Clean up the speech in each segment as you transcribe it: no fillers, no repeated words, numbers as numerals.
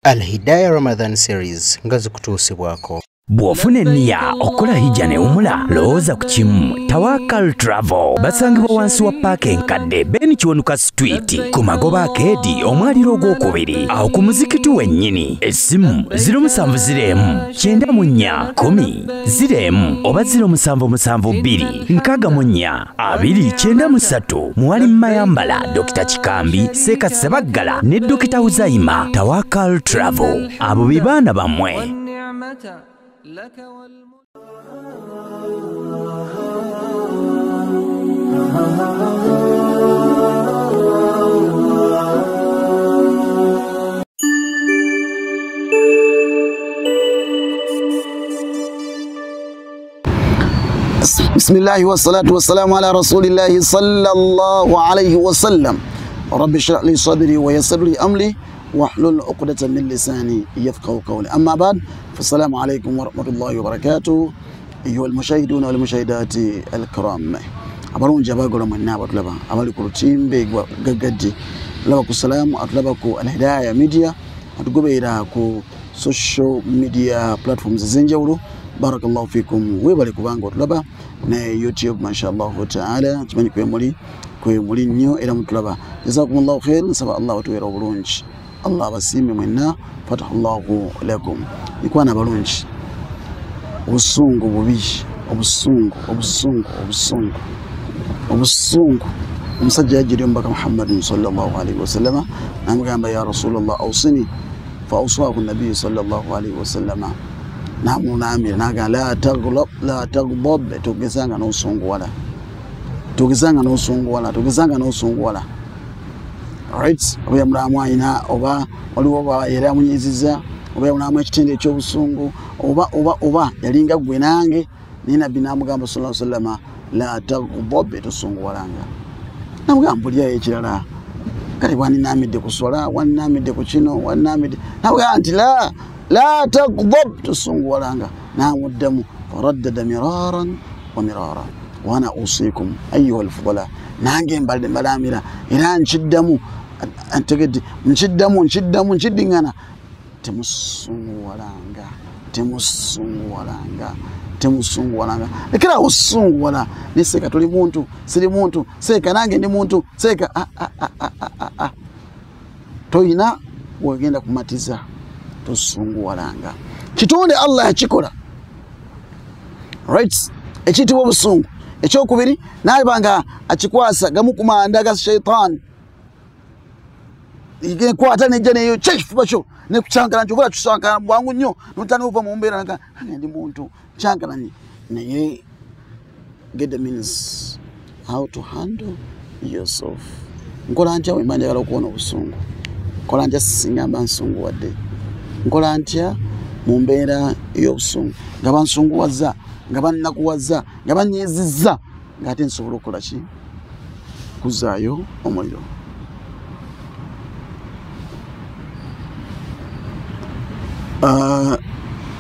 Al-Hidayah Ramadan series nga zikutuusibwako. Bw'ofuna enniya okukola hijja ne umula, lowooza ku kimu Tawakal Travel. Basangibwa wansi wa paaka enkadde Ben Kiwanuka Street ku magoba akeedi omwaliro ogwokubiri awo ku muzikiti wennyini. Essimu 0701 94 10 01 oba 0772 64 293. Mwalimu Mayambala, Dr. Kikambi, Seeka Sebaggala ne Dr. Uzaima. Tawakal Travel, abo be baana bammwe. لك والملك. بسم الله والصلاة والسلام على رسول الله صلى الله عليه وسلم. رب اشرح لي صدري ويسر لي أمري واحلل عقدة من لساني يفقهوا قولي. أما بعد، فالسلام عليكم ورحمة الله وبركاته أيها المشاهدون والمشاهدات الكرام. abalungi abaagala mwenna abatulaba abali ku lutimbe gaggadde tulaba ku Salaamu, atulaba ku Al-Hidayah Media, atugoberera ku social media platforms ez'enjawulo. Barakallahu fikum, weebale kubanga otulaba ne YouTube, mashallahu taala. Kimanyi kwe muli nnyo era mutulaba. Jazakumullahu khair, nsaba Allah atuweera obulungi, Allah abasiime mwenna, fatahallahu lakum. Mikwana abalungi, obusungu bubi, obusungu, obusungu, obusungu, obusungu. Omusajja yajjira omubaka Muhammadin sallallahu alaihi wasallama namugamba, ya Rasulallah, awsini. Fa awsahu nabiyu sallallahu alaihi wasallama, namunamira naga la taghlab, la taghdab, togezanga n'osunguwala, togezanga n'osunguwala, togezanga n'osunguwala. Right, oba yamulamu ayina, oba waliwo oba yali amunyiziza, oba yamulamu ekitende ekyobusungu, oba yalinga gwe nange. Naye nabbi n'amugamba sallallahu alaihi wasallama, la taghdab, tosunguwalanga. Namugamba mpulirayo ekirala, kale waninamidde ku swala, waninamidde ku kino, waninamidde. Namugamba nti la taghdab, tosunguwalanga. Namuddamu faraddada miraran wa mirara. Wana usikum ayuha alfudala, nange mbalamira era nkiddamu, ntegedde, nkiddamu, nkiddamu, nkiddiŋŋana, temusunguwalanga, temusunguwalanga, temusunguwalanga. Lekera osunguwala. Ne seeka toli muntu, siri muntu, seeka nange ndi muntu, seeka toyina wegenda kumatiza. Tosunguwalanga. Kitonde Allah yakikola, right, ekiyitibwa obusungu. Ekyokubiri, naaba nga akikwasa gamu ku manda ga shaitaani, ekwata nejja neyo kyekifuba kyo nekucyankalanya, kyova kisankana bwangu nnyo notandika okuva mu mbeera nga ndi muntu kyankalanye. Naye get the means how to handle yourself. Nkola ntya bwe mba njagala okuwona obusungu? Nkola ntya singa mba nsunguwadde? Nkola ntya mu mbeera ey'obusungu, nga bansunguwazza, nga bannakuwazza, nga bannyezizza, ng'ate nsobola okukola ki kuzaayo omuliro?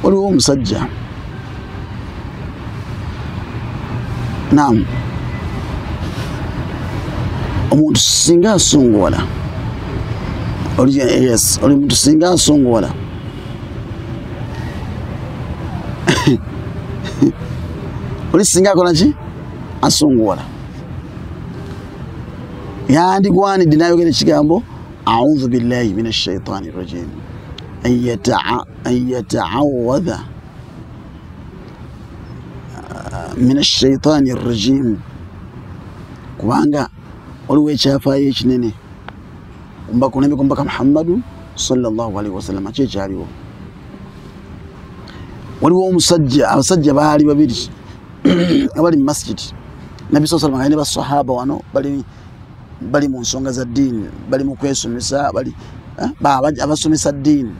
Waliwo omusajja, nam omuntu singa asunguwala, yes, oli muntu singa asunguwala, oli singa akola ki asunguwala, yandigwanidde nayogera ekigambo audhu billahi min ashaitani rajim, an yataawadha min ashaitani rajim, kubanga waliwo ekyafaayo ekinene kumbaka Muhammadu sallallahu alaihi wasallam. Kyekyaliwo, waliwo omusajja, abasajja baali babiri abali mu masjid. Nabbi sallallahu alaihi wasallam ne basahaba wano bali mu nsonga za ddiini, bali mu kwesomesa, bali abasomesa ddiini.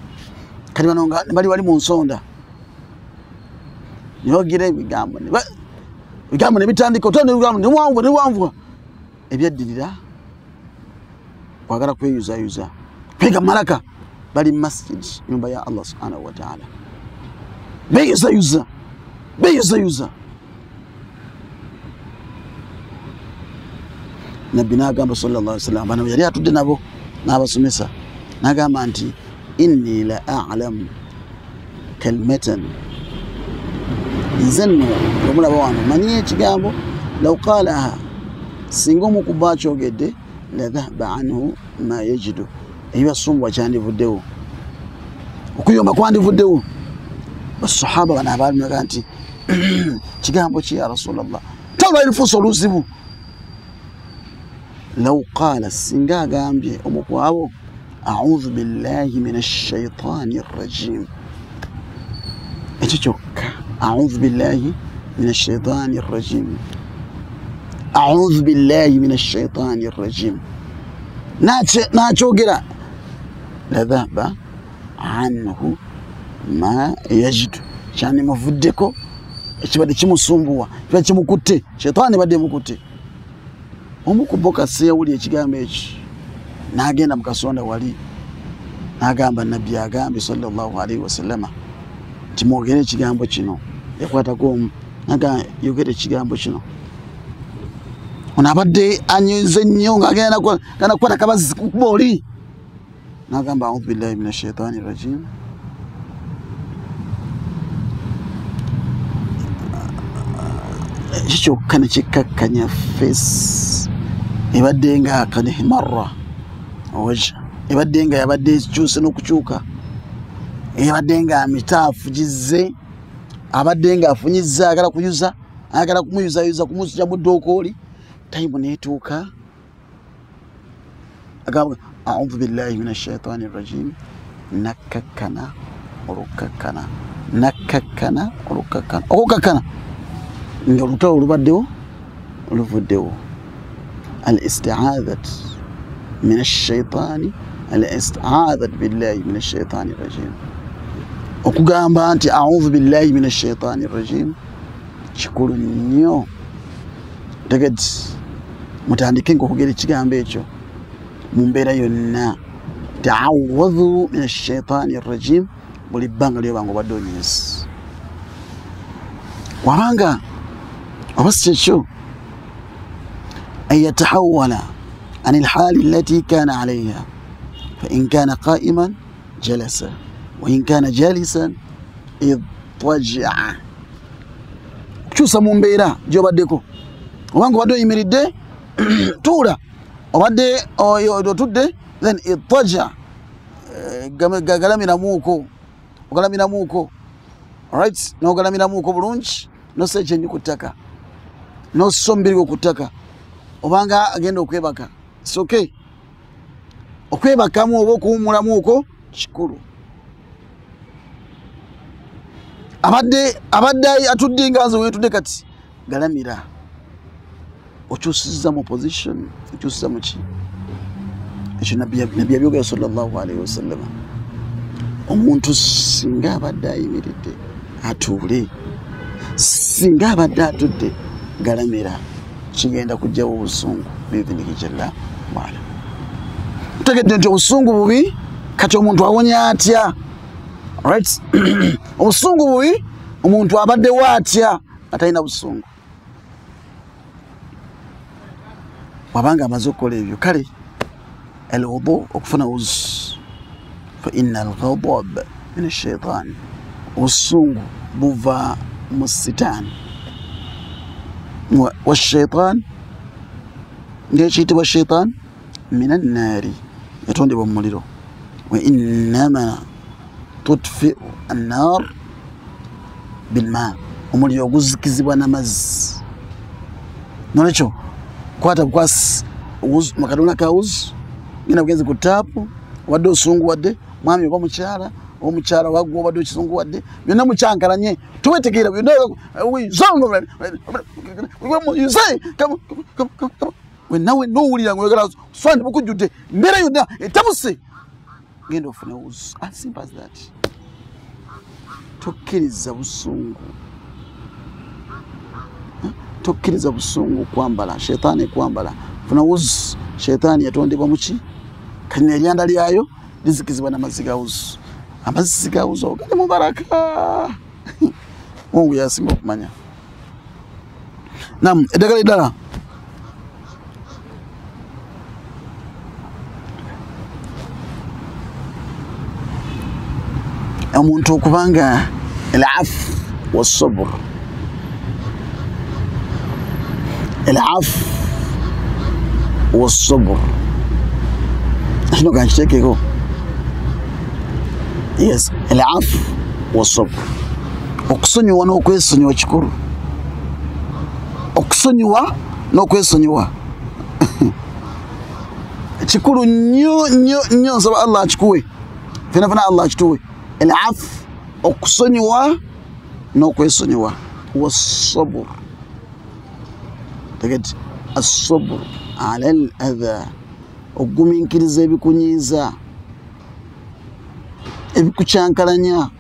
Kati bano nga bali wali mu nsonda, ne bagira ebigambo, ebigambo ne bitandika, otandika ebigambo ne wanvuwa, ebyaddirira kwagala kweyuzayuza, kwega malaka. Bali mu masjid, nyumba ya Allah subhanahu wa ta'ala, beyuzayuza, beyuzayuza. Nabbi n'agamba sallallahu alaihi wasallam, bano yali atudde nabo n'abasomesa, n'agamba nti Inni la a'lamu kalimatan, nze nno omulaba wano manyi ekigambo, law qalaha, singa omu ku bo akyogedde, la dhahaba anhu ma yajidu, ebibasumbuwa kyandivuddewo, okuyomba kwandivuddewo. Basahaba bano abaalimaga nti kigambo ki ya Rasulallah, tawulwa lufuusa oluzibu. Law qala, singa agambye omu ku abo, a'udhu billahi minash shaitani rrajim, ekyo kyokka, a'udhu billahi minash shaitani rrajim, a'udhu billahi minash shaitani rrajim, n'akyogera, la dhahaba anhu ma yajidu, kyandimuvuddeko ekibadde kimusumbuwa, kibadde kimukutte, shaitaani badde emukutte. Omu ku bo kasi yawulira ekigambo ekyo n'agenda mu kasonda wali n'agamba Nabbi agambye sallallahu alaihi wasallama nti mwogere ekigambo kino. Yakwatako omu n'agamba yogere ekigambo kino. Ono abadde anyize nnyo ng'agenda kukwata kabazzi kukuba oli, n'agamba a'udhu billahi minash shaitani rajim. Ekyo kyokka ne kikkakkanya face ebadde nga kanihimarra wajha, ebadde nga yabadde ekyuse n'okukyuka, ebadde nga mitaafu gizze, abadde nga afunyizza, ayagala kuyuza, ayagala kumuyuzayuza kumuzija mu dduuka oli, tayimu n'etuuka agamba a'udhu billahi minash shaitani rajim, nakkakkana olukkakkana, nakkakkana olukkakkana, okukkakkana nga olutalo olubaddewo oluvuddewo. Al-isti'adhat min ash-shaytani, al-isti'adhat billahi min ash-shaytani rajim, okugamba nti a'udhu billahi min ash-shaytani rajim kikulu nnyo. Tegedde mutandike ng'okwogera ekigambo ekyo mu mbeera yonna, ta'awadhu min ash-shaytani rajim, buli bbanga lyobanga obadde onyiize. Wabanga oba si kyekyo, an yatahawala an alhali allati kana alayha, fa in kana qa'iman jalasa wa in kana jalisan idtaja'a. Okukyusa mu mbeera gy'obaddeko, obanga obadde oyimiridde tuula, obadde otudde, then idtaja, galamiramuuko, ogalamiramuuko, alright, n'ogalamiramuuko bulungi, nossa ekyenyi ku ttaka, nossa omubiri gwo ku ttaka, obanga agenda okwebaka, it's okay. Okwebakamu oba okuwummulamuuko kikulu. Abadde atudde nga nze wentudde kati, galamira, okyusizza mu position, okyusizza mu ki? Ekyo Nabbi yabyogera sallallahu alaihi wasallama. Omuntu singa abadde ayimiridde atuule, singa abadde atudde galamira, kigenda kujjawo obusungu biidhinihi jalla waala. Tutegedde nti obusungu bubi, kati omuntu awonya atya? Right? Obusungu bubi, omuntu abaddewo atya atalina busungu? Wabanga amaze okukola ebyo, kale alwudu, okufuna wuzu, fa inna alghadab min ashaitan, obusungu buva mu sitaani, washaitan ng'ekiyitibwa shaitan min annaari, yatondebwa mu muliro, wa innama tutfiu annaar bilma, omuliro oguzikizibwa n'amazzi. Nolwekyo kwata bukwasi makadona ka wuzu, genda bugenzi ku taapu, obadde osunguwadde mwami oba mukyala, omukyala waggwa obadde okisunguwadde, byonna mukyankalanye, tuwetegeera byonna, wenna wenna owulira nga oyagala swandi bukujjudde, embeera yonna etabuse, genda ofune wuzu. As simple as that. Tokkiriza busungu, tokkiriza busungu kwambala, shaitaani kwambala. Funa wuzu, shaitaani yatondebwa muki? Kati eryanda lyayo lizikizibwa n'amazzi ga wuzu. Amazzi ga wuzu gali mu baraka, Mungu yasinga okumanya. Naam, eddagala eddala Omuntu okubanga al-af was-sabr, al-af was-sabr. Kino kankiteekeko. Yes, al-af was-sabr, okusonyiwa n'okwesonyiwa kikulu. Okusonyiwa n'okwesonyiwa kikulu nnyo nnyo nnyo. Nsaba Allah akikuwe fena fena, Allah akituwe. Al-af, okusonyiwa n'okwesonyiwa, was-sabr. Tegeti as-sabr ala al-adha, okugumiikiriza ebikunyiiza, ebikukyankalanya,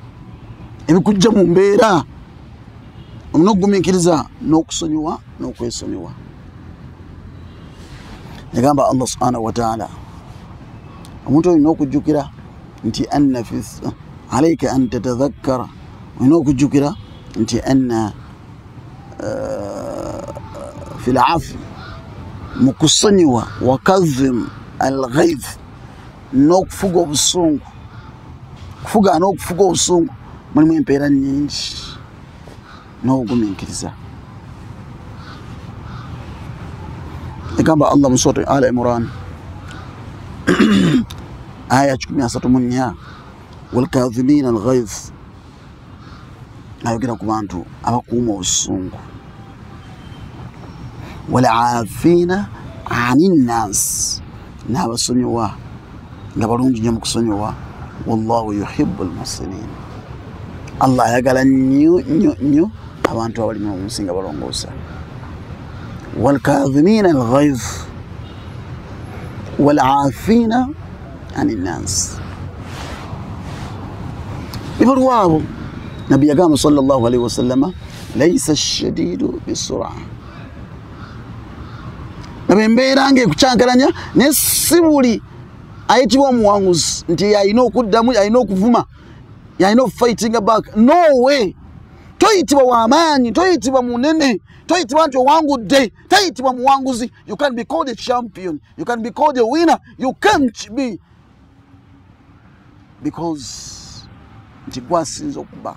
ebikujja mu mbeera. Olina okugumiikiriza n'okusonyiwa n'okwesonyiwa. Yagamba Allah subhanahu wa ta'ala, omuntu olina okujjukira nti anna fi alayka an tatadhakkara, olina okujjukira nti anna fi al-afi, mu kusonyiwa, wa kadhim al-ghayth, n'okufuga obusungu. Kufuga n'okufuga obusungu mulimu empeera nnyingi n'obugumiikiriza. Egamba Allah mu Surah Al Imran aya 134, walkadhimina al-ghayth, ayogera ku bantu abakuuma obusungu, wal-aafina anin nas, n'abasonyiwa nga balungi nnyo mu kusonyiwa. Wallahu yuhibbu al-muhsinin, Allah ayagala nnyo nnyo nnyo abantu abali mu nsi nga balongoosa. Walkadhimina al-ghayth wal-aafina anin nas. Bibalwabo Nabbi yagamba sallallahu alaihi wasallama, laysa ash-shadidu bis-sur'a. Nabe embeera ng'ekukyankalanya, naye si buli ayitibwa omuwanguzi nti yalina okuddamu, yalina okuvuma, yalina okufightinga back. No way. Toyitibwa w'amaanyi, toyitibwa munene, toyitibwa nti owangudde, toyitibwa muwanguzi. You can be called a champion, you can be called a winner, you can't be because nti gwasinza okuba.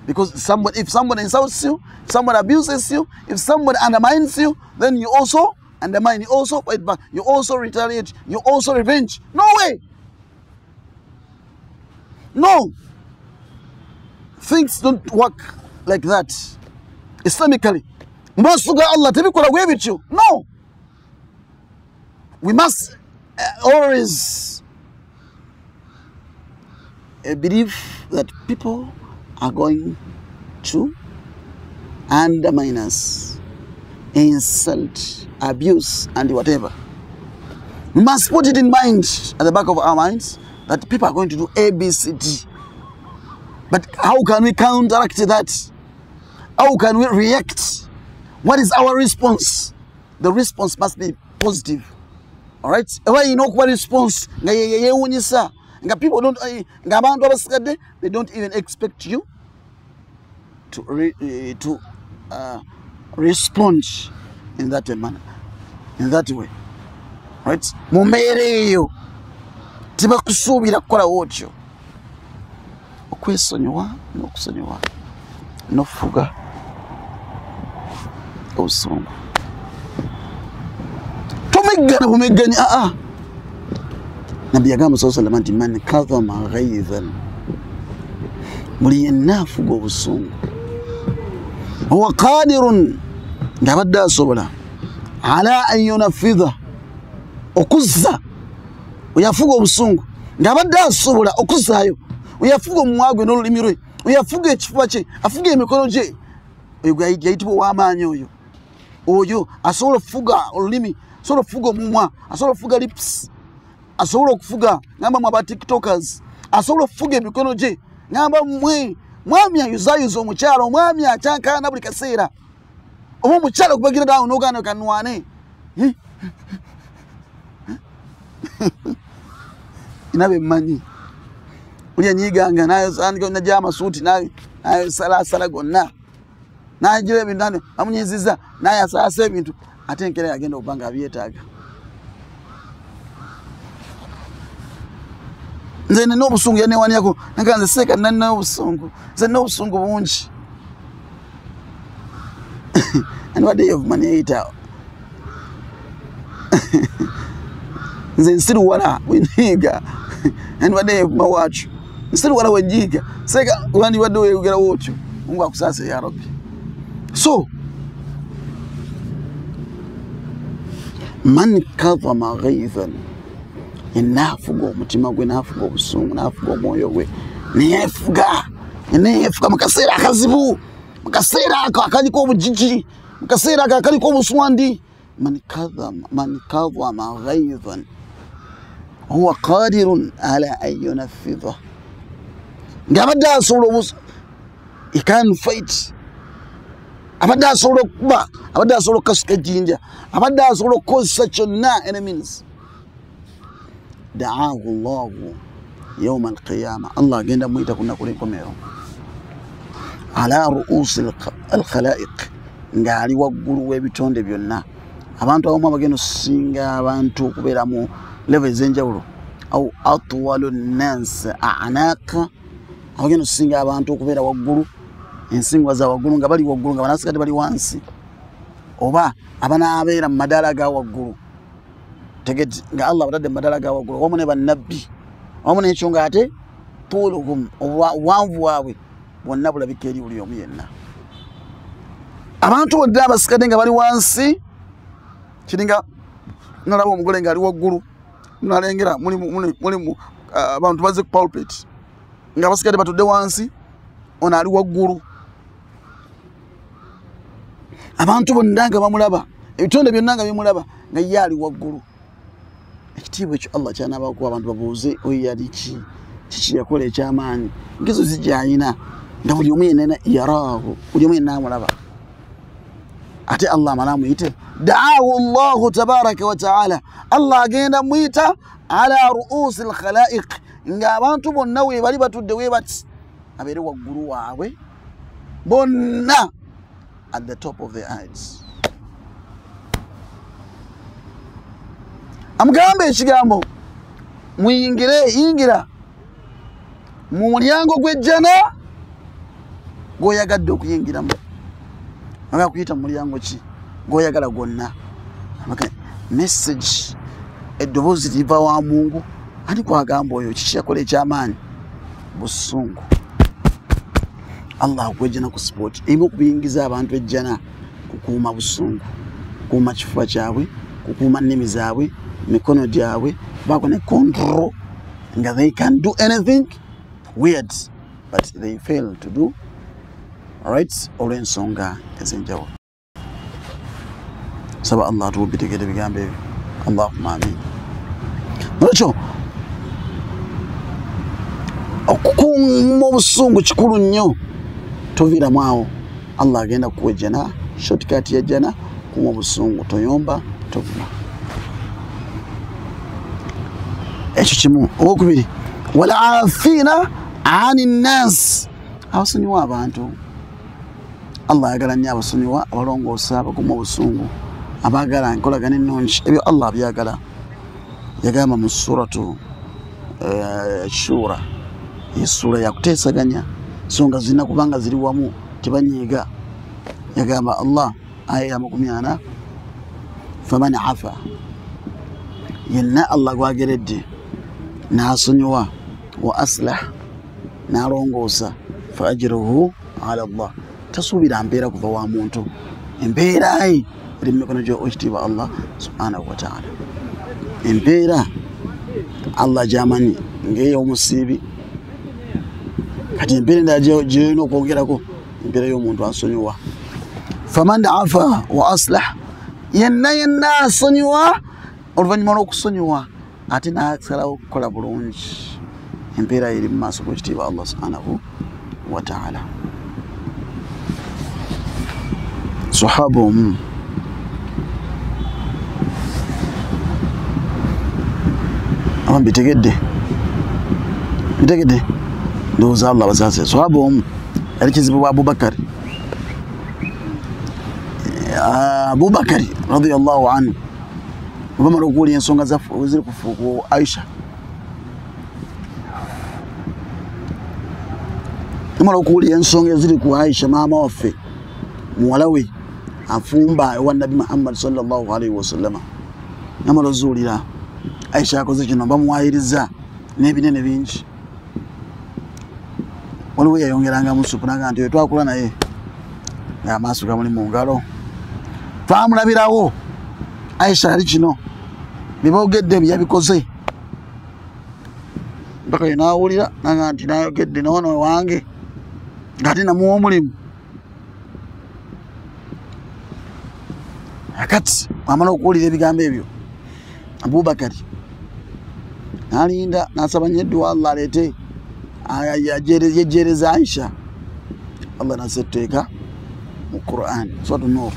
Because somebody, if somebody insults you, somebody abuses you, if somebody undermines you, then you also undermine, you also fight back, you also retaliate, you also revenge. No way. No. Things don't work like that. Islamically. Masuga Allah tebikola bwe bityo. No. We must always believe that people are going to undermine us, insult, abuse, and whatever. We must put it in mind, at the back of our minds, that people are going to do A, B, C, D. But how can we counteract that? How can we react? What is our response? The response must be positive. All right? What response? People don't, they don't even expect you to respond in that manner, in that way. Right? Mu mbeera eyo tebakusuubira kukola otyo. Okwesonyiwa n'okusonyiwa n'okufuga obusungu. Tomeggana bumeggani. Aa, Nabbi yagamba sallallahu alayhi wasallam nti man kadhama ghaidhan, buli yenna afuga obusungu, huwa qadirun, ng'abadde asobola, ala an yunafidha, okuzza. Oyafuga obusungu ng'abadde asobola okuzzaayo, oyafuga omumwa gwe n'olulimi lwe, oyafuga ekifuba kye, afuga emikono gye. Oyo yayitibwa ow'amaanyi. Oyo oyo asobola okufuga olulimi, asobola okufuga omumwa, asobola okufuga lips, asobola okufuga, ngamba mwe aba tiktokers, asobola okufuga emikono gye. Ngamba mmwe, mwami ayuzayuza omukyalo, omwami akyankana buli kaseera, oba omukyalo okubagira daawo n'ogaana kanwane inabe mmanyi uli anyiganga najja amasuuti nayosalasala gonna nagira ebintu bamunyiziza naye asaasa ebintu, ate enkeera yagenda okuba nga abyetaaga. Nze nina obusungu yanewanyako nanga nze seeka nina obusungu, nze nina obusungu bungi. Andibadde yevuma neyeyita nze nsiruwala wenyiiga, andibadde yevuma wacu nsiruwala wenyiiga seeka wandibadde weyogerawo otyo. Mungu akusaase ya Rabbi. So man kadhama ghaithan, yenaafuga omutima gwe, naafuga obusungu, naafuga omwoyo gwe, neyefuga, neyefuga mu kaseera akazibu, mu kaseera ako akaliko obugigi, mu kaseera ako akaliko obuswandi. Man kadhama ghaithan huwa qadirun ala an yunaffidha, ng'abadde asobola, he can fight, abadde asobola okukuba, abadde asobola okukasuka ejjinja, abadde asobola okukozesa kyonna enemies. Da'ahu Allahu yawma alqiyama, Allah agenda muyita ku nnaku lw'enkomerero ala ru'usi alkhalaiq, ng'ali waggulu w'ebitonde byonna. Abantu abamu abagenda okusinga abantu okubeera mu level ez'enjawulo, au atwalu nnas a'naqa, abagenda okusinga abantu okubeera waggulu, ensingwa za waggulu nga bali waggulu nga banasigadde bali wansi, oba abanaabeera mu madaala ga waggulu, tegedde nga Allah abatadde mu madaala ga waggulu wamu ne bannabbi wamu n'ekyo nga ate tuuluhum, obuwanvu bwabwe bwonna bulabika eri buli omu yenna. Abantu bonna abasigadde nga bali wansi, kiringa nalaba omugole ng'ali waggulu, nalengera mulimu abantu bazze ku pulpit nga abasigadde batudde wansi, ono ali waggulu. Abantu bonna nga bamulaba, ebitonde byonna nga bimulaba nga ye ali waggulu. Ekitiibwa ekyo Allah ky'anaabakuwa abantu babuuze oyo yali ki, kiki yakola eky'amaanyi, ngezo zigyayina nga buli omu yenna yaraahu, buli omu yenna amulaba. Ate Allah amala amuyite da'ahu Allahu tabaraka wa ta'ala, Allah agenda muyita ala ru'usi alkhalaiq, ng'abantu bonna we bali batudde we bati, abeere waggulu waabwe bonna, at the top of their heads. Amugambe ekigambo muyingire, yingira mu mulyango gw'ejjana gw'oyagadde okuyingiramu. Aga kuyita mu mulyango ki gw'oyagala gwonna. Message eddoboozi liva wa Mungu, ani kwagamba oyo kiki yakola eky'amaanyi? Busungu. Allah akwejjana ku sport erimu okubiyingiza abantu ejjana kukuuma busungu, kukuuma kifuba kyabwe, kukuuma nnimi zaabwe, mikono gyabwe, baako ne control nga they can do anything weird but they fail to do right olw'ensonga ez'enjawulo. Saba Allah atubitegere ebigambo ebyo. Allahumma amin. Nolwekyo okukuuma obusungu kikulu nnyo, toviiramu awo. Allah agenda kukuwa ejjana, shortcut ya jjana, kuuma obusungu, toyomba, tovuma. Ekyo kimu. Owokubiri, wal-aafina ani nnas, abasonyiwa abantu. Allah ayagala nnyo abasonyiwa, abalongoosa, abakuuma obusungu, abaagala enkolagana ennungi. Ebyo Allah abyagala. Yagamba mu suratu Shura, essuula yakuteesaganya nsonga zirina kubanga ziri wamu, tebanyiiga. Yagamba Allah aya ya 40, faman afa, yenna Allah gwageredde n'asonyiwa, wa aslah, n'alongoosa, fa ajruhu ala Allah, tasuubira mpeera kuva wa muntu, empeera ye eri mu mikono gy'ekitiibwa Allah subhanahu wa ta'ala. Empeera Allah gy'amanyi ng'ey'omusiibi, kati empeera endala gy'olina okwongerako, empeera y'omuntu asonyiwa. Faman afa wa aslah, yenna yenna asonyiwa, oluvannyuma lw'okusonyiwa ate n'asalawo okukola bulungi, empeera eri mu maaso g'ekitiibwa Allah subhanahu wa ta'ala. Sahaba omu aba mbitegedde, mbitegedde, ndowooza Allah basaasire. Sahaba omu yali kizibu bwa Abubakari, Abubakari radiyallahu anhu, bamala okuwulira ensonga ziri ku Aisha, Namala okuwulira ensonga eziri ku Aisha maama waffe muwala we afumba ewa Nabbi Muhammad sallallahu alaihi wasallam. Namala ozuulira Aisha akoze kino, bamuwayiriza n'ebinene bingi. Waliwo yayongerangamu supu naga nti twakula naye amaaso gamuli mu ngalo, twamulabirawo Aisha ali kino bibogedde byabikoze mpaka yenawulira naga nti nayogedde noono wange ng'ate namuwa omulimu. Akati wamala okuwulira ebigambo ebyo, Abubakari n'alinda n'asaba nnyo edduwa Allah aleete yejjeereza Aisha. Allah nassa etteeka mu Quran Suratu Nur.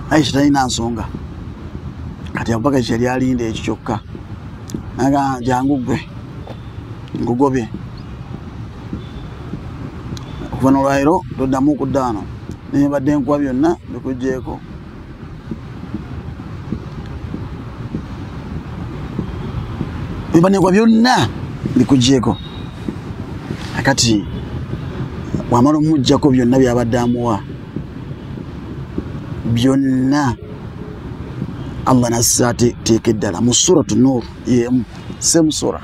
Aisha talina nsonga. Kati Abubakari kyeyali alinda ekyo kyokka, naga jangu ggwe nkugobye, okuva n'olwaleero toddamu okudda wano, naye mbadde nkuwa byonna bikuggyeeko. Ebibadde byonna bikuggyeeko. Akati wamala omuggyako byonna byabadde amuwa byonna, Allah nassa teeka eddala mu Suratu Nur yemu, same sura,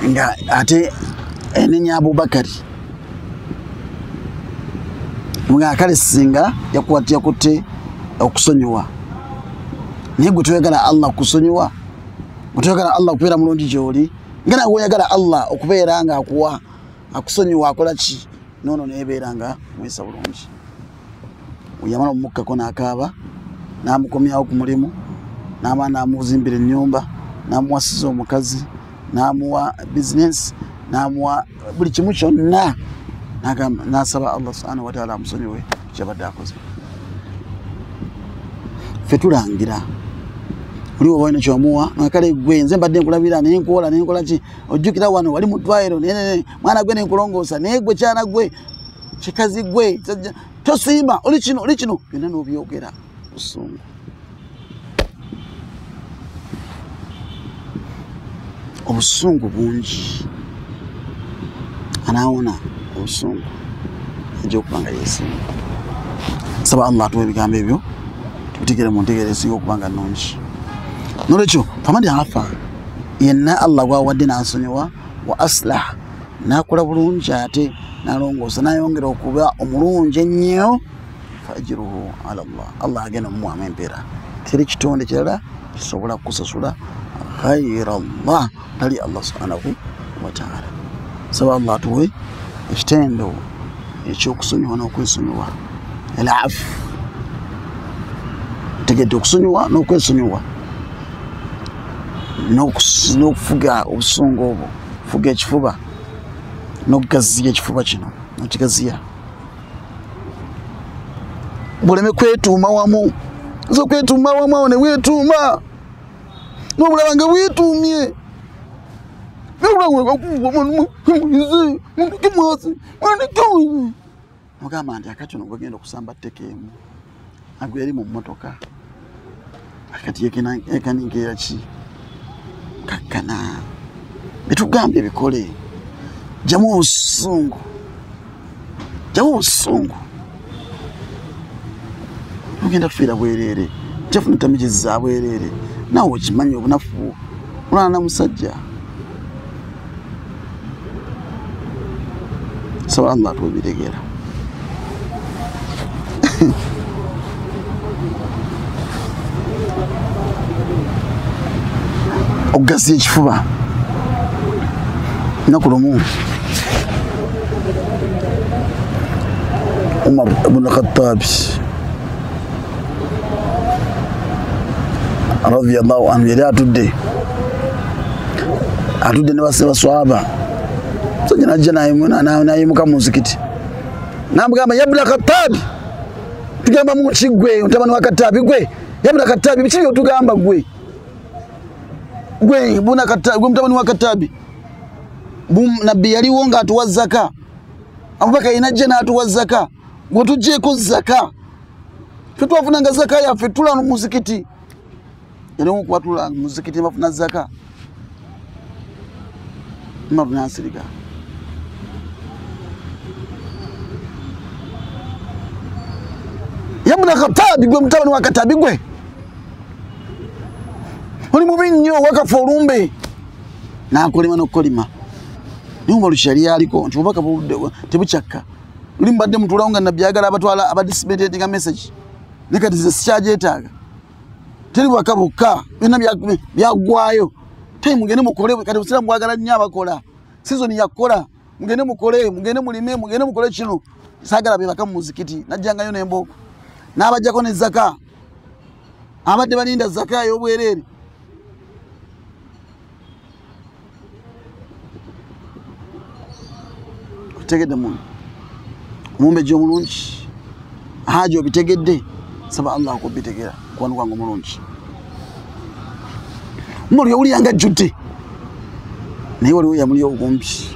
nga ate enenya Abubakari nga kale singa yakutte okusonyiwa, naye gwe toyagala Allah kusonyiwa, gwe toyagala Allah okubeera mulungi gy'oli, nga nawe oyagala Allah okubeera nga akuwa akusonyiwa akola ki, noono neebeera nga mwesa bulungi. Yamala omukkako n'akaaba, n'amukomyawo ku mulimu, n'amala n'amuzimbira ennyumba, n'amuwasiza omukazi, n'amuwa bizinensi, n'amuwa buli kimu kyonna, n'asaba Allah subhanahu wa ta'ala amusonyiwe kyabadde akoze. Ffe tulangira oli oba olina kyomuwa, nga kale gwe nze mbadde nkulabira naye nkuwola naye nkola ki, ojjukira wano wali mu ddwaliro mwana gwe nenkulongoosa, naye gwe kyana gwe kikazi gwe tosiima, oli kino oli kino, byonna n'obyogera busungu. Obusungu bungi, anaawona obusungu ajja okuba nga yeesiima. Nsaba Allah atuwe ebigambo ebyo tubitegere mu ntegeera esinga okuba nga nnungi. Nolwekyo famani afa yenna Allah gwawadde n'asonyiwa, wa aslah n'akola bulungi ate n'alongoosa n'ayongera okuba omulungi ennyo, fa ajruhu ala Allah, Allah agenda omumuwamu empeera. Teri kitonde kirala kisobola kukusasula ghaira Allah, tali Allah subhanahu wa ta'ala. Saba Allah atuwe ekitendo ekyokusonyiwa n'okwesonyiwa, al-afu, tegedde okusonyiwa n'okwesonyiwa, n'okufuga obusungu obwo, fuga ekifuba n'okugaziya ekifuba kino, n'okigaziya buleme kwetuuma wamu. Nza okwetuuma wamu awo ne weetuuma n'obulaba nga weetuumye, mugamba nti akati ono gwegenda okusamba tteka emu agwe eri mu mmotoka, akati ekaninkeera ki, kakkana bitugambye bikole, jamu obusungu, jamu obusungu, ogenda kufiira bwereere, jafuna tamiji za bwereere, naawe okimanyi obunafu olwana na musajja. Saba Allah atubitegera. Okugaziya ekifuba nnaku lumu Umar ibn Khattab radhiyallahu anhu yali atudde ne baswahaba, musajja najja n'ayimuka mu nzikiti n'amugamba, yabna Khattab, tugamba mu ki ggwe mutabani wa Khattab, gwe yabna Khattab, biki by'otugamba gwe gwe buna Khattab, gwe mutabani wa Khattab, nabbi yaliwo ng'atuwa zaka, Abubakar yanajja n'atuwa zaka, gwe tuggyeeko zaka, ffe twafunanga zaka yaffe tula mu muzikiti, yaliwo okubatula mu muzikiti bafuna zaka. Umaru n'asirika. Yabuna Khattabi, gwe mutabani wa Khattabi gwe oli mubi nnyo, wakafa olumbe n'akolima n'okukolima. Naye Umaru kyeyali aliko nti obubaka tebukyakka. Luli mbadde mutuulawo nga Nabbi ayagala abatwala abadisseminatinga message, naye kati nze sikyagyetaaga. Teri bubaka bukka, byonna byaggwayo. Tayi mugende mukole, kati obusiraamu bwagala nnyo abakola. Sizoni yakukola, mugende mukole, mugende mulime, mugende mukole kino. Saagala bebaka mu muzikiti, najjangayo n'embooko. N'abajjako ne zaka. Abadde balinda zaka ey'obwereere. Otegedde muno. Omumbejja omulungi. Haji obitegedde. Saba Allah akubitegera. Mukwano gwange omulungi. Umaru yawulira nga ajjudde. Naye waliwo yamuli obukumpi.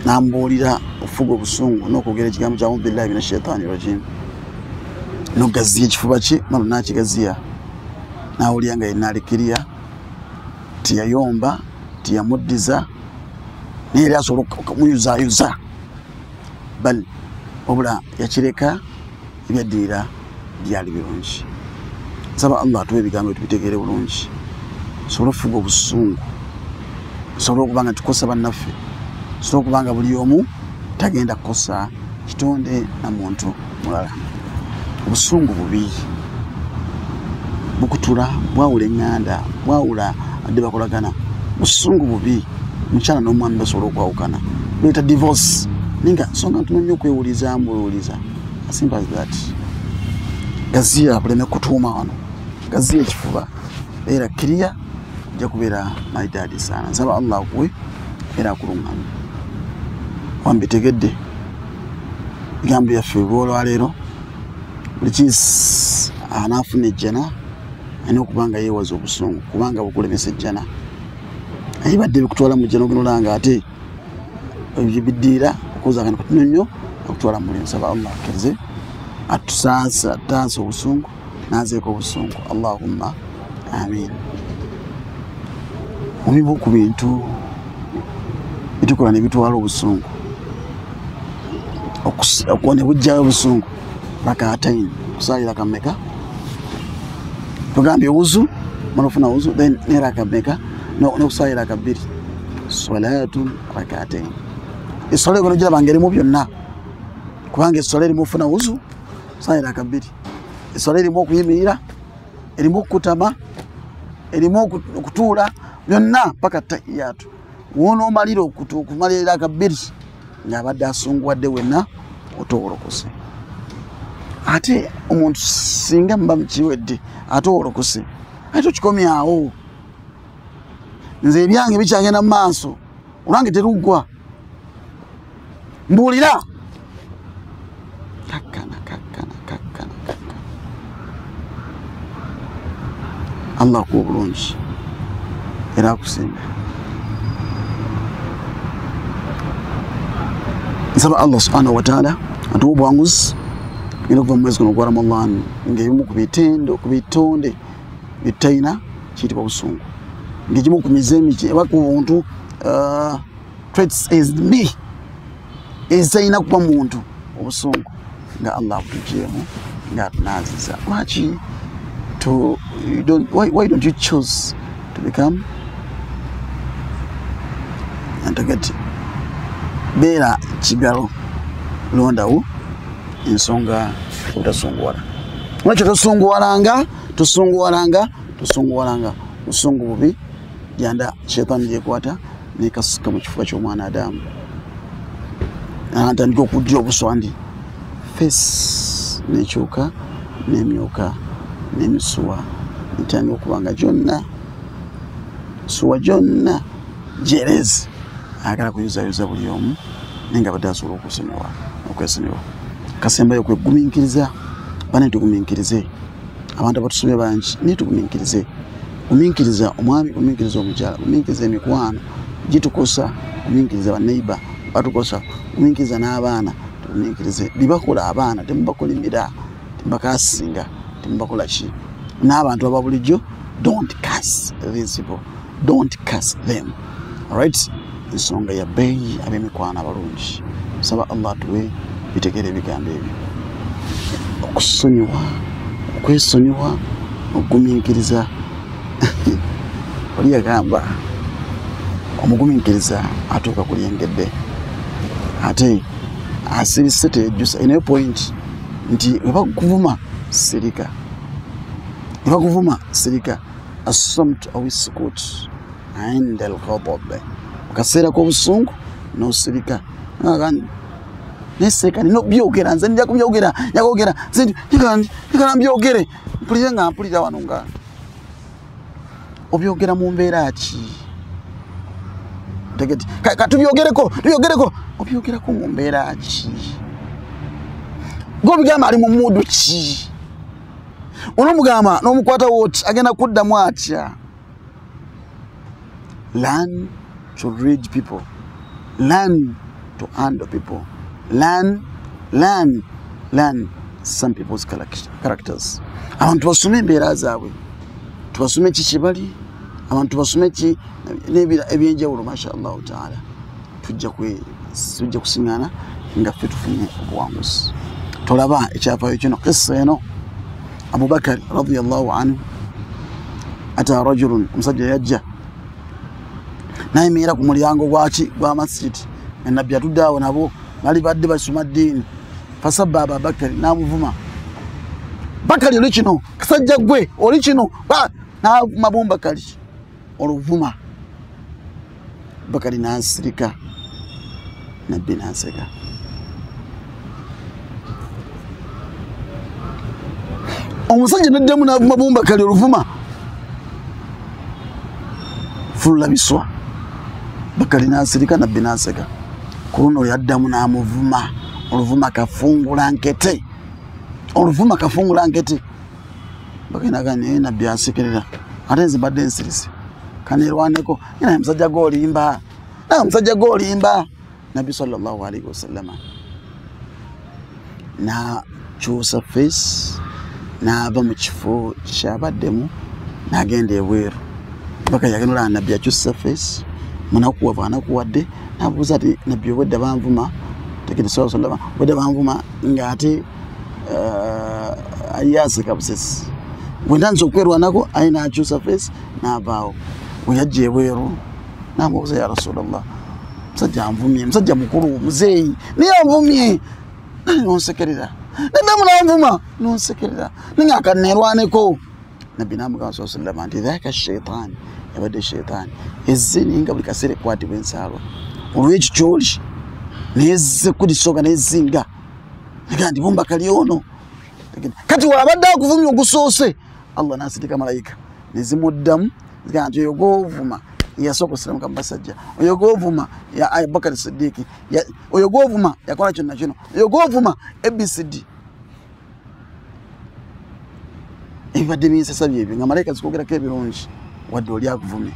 N'ambuulira okufuga obusungu n'okwogera ekigambo kya billahi minash shaitani rajim. N'ogaziya ekifuba kye, Umaru n'akigaziya. N'awulira nga yenna alikiriya. Tiyayomba, tiyamuddiza. Naye yali asobola okumuyuzaayuza. Bal wabula yakireka, ebyaddirira byali birungi. Nsaba Allah atuwe ebigambo tubitegeere bulungi. Tusobole okufuga obusungu. Tusobole okuba nga tukosa bannaffe. Tusobole okuba nga buli omu tagenda kukosa kitonde na muntu mulala. Obusungu bubi. Bukutula, bwawula eŋŋanda, bwawula adde bakolagana. Busungu bubi. Mukyala n'omwami basobola okwawukana. Buleeta divorce. Naye nga nsonga ntono nnyo okwewulizaamu bwewuliza. As simple as that. Gaziya buleme kutuuma wano. Gaziya ekifuba. Beera kiriya, ojja kubeera maridadi sana. Nsaba Allah akuwe era akuluŋŋamye. Wambitegedde ebigambo byaffe olwaleero. Buli kiisi anaafuna ejjana alina okuba nga yeewaza obusungu, kubanga bukulemesa ejjana. Naye badde bikutwala mu jjana ogenda olaba ate ebyo biddirira okwoza akantu katono nnyo okutwala mu muliro. Nsaba Allah akkirize atusaase, ataase obusungu n'azeeko obusungu. Allahumma amiin. Obimu ku bintu bitukola ne bitwala obusungu, ne bujjayo obusungu. Rak'atayn, kusaalira kammeka? Tugambye wuzu, mala ofuna wuzu, then ne raka mmeka? N'okusaalira raka bbiri. Salatun rak'atayn. Esswala egenda ogiraba ng'erimu byonna, kubanga esswala erimu ofuna wuzu, kusaalira raka bbiri. Esswala erimu okuyimirira, erimu okukutama, erimu okutuula, byonna paka tahiyaatu. W'onoomalira okumalira raka bbiri ng'abadde asunguwadde wenna otowolokose. Ate omuntu singa muba mukiwedde ate owolokose, ate okikomyawo. Nze ebyange bikyagenda mu maaso, olwange teruggwa. Mbuulira. Kakkana, kakkana, kakkana, kakkana. Allah akuwa obulungi era akusiime. Nsaba Allah subhanahu wa ta'ala atuwe obwanguzi tugenda okuva mu mwezi guno ogwa Ramadan ng'ebimu ku bitendo ku bitonde bye tutayina kiyitibwa busungu, ng'ekimu ku mize emiki oba ku buntu traits ezimbi ezitalina kuba muntu, obusungu nga Allah akutugyemu ng'atunaaziza. Lwaki why don't you choose to become antegete? Beera kigalo, londawo ensonga obutasunguwala. Lwaki tosunguwalanga? Tosunguwalanga, tosunguwalanga. Busungu bubi, janda shetani gyekwata nekasuka mu kifuba ky'omwana Adamu. Atandika okujja obuswandi, face nekyuka n'emyuka n'emisuwa netandika okuba nga gyonna suwa gyonna gyerezi, ayagala kuyuzayuza buli omu, naye nga badde asobola okusonyiwa okwesonyiwa. Kasembayo kwegumiikiriza. Bane tugumiikirize, abantu abatusomye bangi, naye tugumiikirize. Gumiikiriza omwami, gumiikiriza omukyala, gumiikiriza emikwano gitukosa, gumiikiriza baneiba batukosa, gumiikiriza n'abaana, tugumiikirize bibakola abaana, temubakolimira, temubakasinga, temubakola ki n'abantu aba bulijjo. Don't curse these people. Don't curse them. Alright, ensonga ya bbeeyi ab'emikwano abalungi, saba Allah atuwe bitegeere ebigambo ebyo, okusonyiwa, okwesonyiwa, okugumiikiriza. Oli yagamba omugumiikiriza atuuka ku lyengedde, ate asirise teyejjusa. Enayo point nti we bakuvuma sirika, we bakuvuma sirika. Assamt aw sukut inda alghadab, mu kaseera k'obusungu n'osirika. Neseka nina obyogera, nze nja kubyogera, nja kwogera, njagala mbyogere, mpulire nga mpulira wano nga obyogera mu mbeera ki? Katubyogereko, tubyogereko, obyogerako mu mbeera ki? Gobigamba ali mu mudu ki? Onomugamba n'omukwata woti agenda kuddamu atya? Learn to read people, learn to handle people, learn, learn, learn some people's characters. Abantu basome embeera zaabwe, tubasome ki kibali, abantu basome ki n'ebira ebyenjawulo. Masha Allahu taala, tujja kusiŋŋaana nga ffe tufunye obuwanguzi. Tolaba ekyafaayo kino, kissa eno. Abubakari radiyallahu anhu ata rajulun, omusajja yajja nayimirira ku mulyango gwaki gwa masjidi, enabbi atudde awo nabo bali badde basoma ddiini. Fasabba Abubakari, n'amuvuma. Bakari oli kino, kasajja gwe oli kino, n'avuma Bumbakari oluvuma. Bakari n'asirika, nabbi n'aseka. Omusajja n'addamu n'avuma Bumbakari oluvuma, fulula biswa. Bakari n'asirika, nabbi n'aseka. Ku luno yaddamu n'amuvuma oluvuma kafungula nkete, oluvuma kafungula nkete. Bakari n'agamba naye nabbi asekerera, ate nze mbadde nsirise, kaneerwaneko naye musajja gw'olimba, naye musajja gw'olimba. Nabbi sallallahu alaihi wasallama n'akyusa face, n'ava mu kifo kyabaddemu n'agenda ebweru. Bakari yagenda nabbi akyusa face, munakuwavu anakuwadde, n'abuuza ati nabbi obwedda banvuma, tegede sallallahu alaihi wasallam obwedda banvuma ng'ate ayaseka busesi. Bwe ntandise okwerwanako aye n'akyusa face n'avaawo. Bwe yajja ebweru n'amubuuza, ya Rasulallah, musajja anvumye, musajja mukulu muzeeyi naye anvumye, nani nonsekerera, naddamu n'anvuma nonsekerera, naye nga kaneerwaneko. Nabbi n'amugamba sallallahu alaihi wasallam nti dhaka shaitaani, yabadde shaitaani ezze naye nga buli kaseera ekwatibwa ensaalwa olw'ekyo ky'oli, naye ezze kulisooka n'ezinga naga nti Bumbakali ono. Kati wabadde akuvumya ogusoose, Allah n'asindika malayika ne zimuddamu zigamba nti oyo gw'ovuma yasooka osiramuka mu basajja, oyo gw'ovuma ya Abubakari Siddiiki, oyo gw'ovuma yakola kyonna kino, oyo gw'ovuma ABCD. Ebibadde binsesa byebyo nga malayika zikwogerako ebirungi wadde oli akuvumye,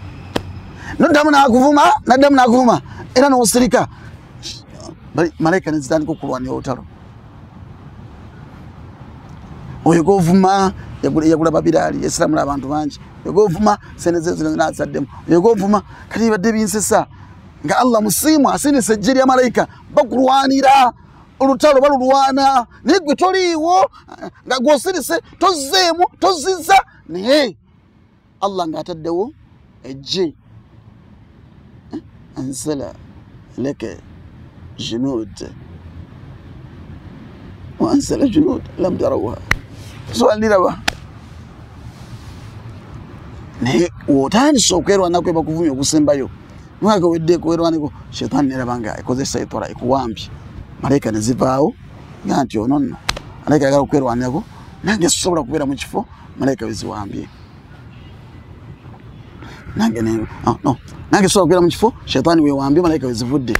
noddamu n'akuvuma, naddamu n'akuvuma era n'osirika, malayika ne zitandika okulwanira olutalo. Oyo gw'ovuma yagula babiraali, yasiramula abantu bangi, oyo gw'ovuma sente ze zino n'azaddemu, oyo gw'ovuma. Kati bibadde binsesa nga Allah musiimu asindise eggye lya malayika bakulwanira olutalo, balulwana naye gwe toliiwo, nga gw'osirise tozzeemu tozizza, naye Allah ng'ataddewo eggye. Ansala laka junud wa ansala junud lam tarawha, soaliraba. Naye w'otandise okwerwanako ebakuvumya okusembayo, mwaka wedde kwerwaneko, shetaani neraba nga ekozesa etora ekuwambye, malayika ne zivaawo nga nti ono nno malayika ayagala okwerwanirako, nange sisobola kubeera mu kifo malayika we ziwambye, nange nange sisobola kubeera mu kifo shetaani wewambye malayika we zivudde.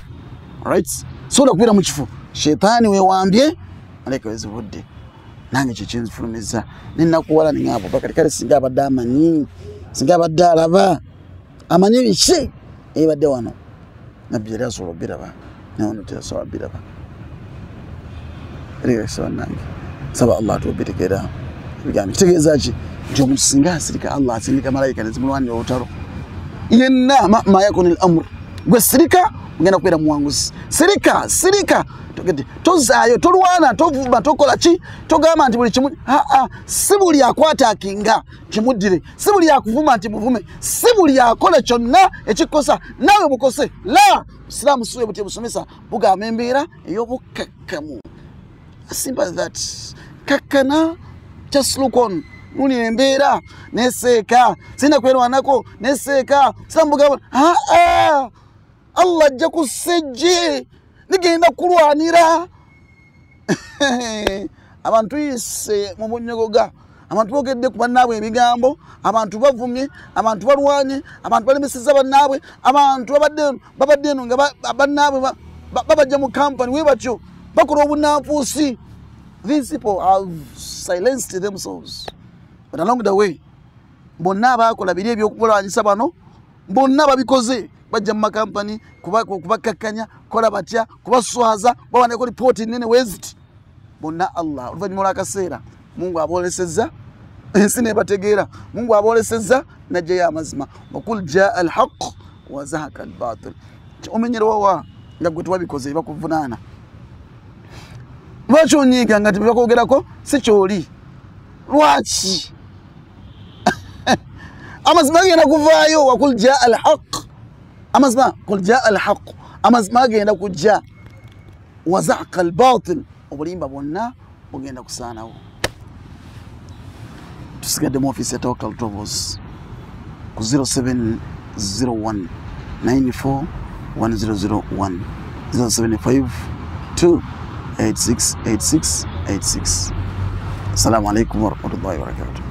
Alright, sobola kubeera mu kifo shetaani wewambye malayika we zivudde, nange kye kinfulumiza nenakuwala neŋŋamba Abubakari kale singa abadde amanyi, singa abadde alaba amanyi biki ebibadde wano, nabbi yali asobola obbiraba, naye ono teyasobola bbiraba. Erigakisa bannange, nsaba Allah atuobitegeera ebigambo. Kitegeeza ki? Nti omuntu singa asirika, Allah asindika malayika ne zimulwanira olutalo. Yenna ma yakun al-amr, gwe sirika ogenda kubeera muwanguzi. Sirika, sirika, tozaayo, tolwana, tovuma, tokola ki, togamba nti buli kimu. Aa, si buli akwataakinga kimuddire, si buli akuvuma nti muvume, si buli akola kyonna ekikosa naawe mukose. La, Busiraamu si bwe busomesa, bugamba embeera ey'obukkakkamu. Simple as that. Kakkana, just look on. Muli embeera neseeka, sirina kwerwanako neseeka, sirina. Aa, Allah ajja kusejje, ligenda kulwanira. Abantu yise mu bunyogoga, abantu boogedde ku bannaabwe ebigambo, abantu bavumye, abantu balwanye, abantu balemesezza bannaabwe, abantu babadde eno nga bannaabwe babajja mu kampani we batyo bakola obunnanfuusi. These people have silenced themselves, but along the way bonna abakola biri ebyokulwanyisa bano bonna babikoze, bajja mu makampani kubakkakkanya, kola batya, kubaswaza, bawaneko lipooti nnene weziti. Bonna Allah oluvannyuma lw'akaseera Mungu aboolesezza ensi nebategeera, Mungu aboolesezza najjayo amazima. Wakul jaa alhaq wa zahaka albatil. Omenyera wawa nga gwe tewabikoze bakuvunaana. Lwaki onyiiga nga tebakwogerako si kyoli? Lwaki? Amazima gagenda kuvaayo. Wakul jaa alhaq, amazima, kul jaa alhaq, amazima gagenda kujja. Wa zahaka albatil, obulimba bwonna bugenda kusaanawo. Tusigadde mu ofiisi ya Tawakal Travels ku 0701 94 1001 075 2 86 86 86. Assalamu alaikum warahmatullahi wabarakatuh.